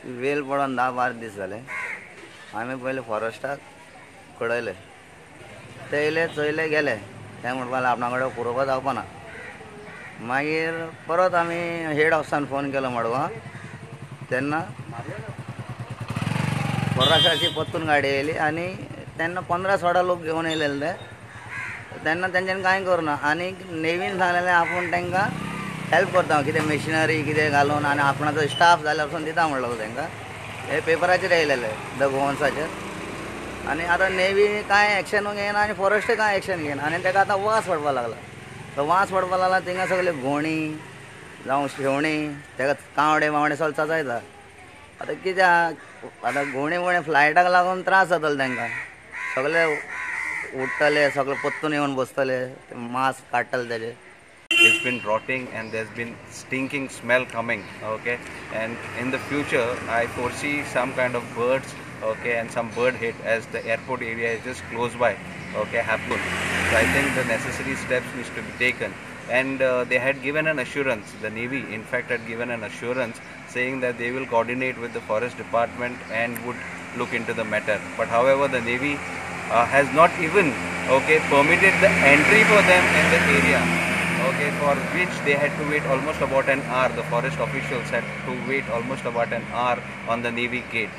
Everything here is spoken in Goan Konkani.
वेल पडोन 10-12 दीस जाले. आमी पयले फॉरेस्टाक कळयले, ते येयले चोयले गेले. ते म्हणपाक लागले आपणा कडेन पुरोवपा जावपा ना. मागीर परत आमी हेड ऑफिसान फोन केलो मडगांव, तेन्ना फॉरेस्टाची परतून गाडी येयली आनी तेन्ना 15-16 लोक घेवन येयलेले ते. तेन्ना तेंच्यांनी कांय करूना आनी नेवीन सांगलेलें आपूण तांकां हेल्प करता, कितें मशिनरी कितें घालून आनी आपणाचो स्टाफ जाल्यार वचून दिता म्हणलो तांकां. हे पेपराचेर येयलेले the गोवन्साचेर. आनी आतां नेवी कांय एक्शन घेयना आनी फॉरेस्टय कांय एक्शन घेयना आनी ताका आतां वास पडपाक लागला. तो वास पडपाक लागला थिंगा सगळे घोणी जावं शेवणीं ताका कावडे बावडे सगळे चचायता. आतां कितें आतां घोणी वोणी फ्लायटाक लागून त्रास जातलो तांकां, सगळे उडटले सगळे परतून येवन बसतले, मास काडटले ताजे. It's been rotting and there's been stinking smell coming, okay, and in the future I foresee some kind of birds, okay, and some bird hit as the airport area is just close by, okay, happen. So I think the necessary steps needs to be taken, and they had given an assurance, the Navy in fact had given an assurance saying that they will coordinate with the forest department and would look into the matter. But however, the Navy has not even, okay, permitted the entry for them in the area, okay, for which they had to wait almost about an hour. The forest officials had to wait almost about an hour on the Navy gate.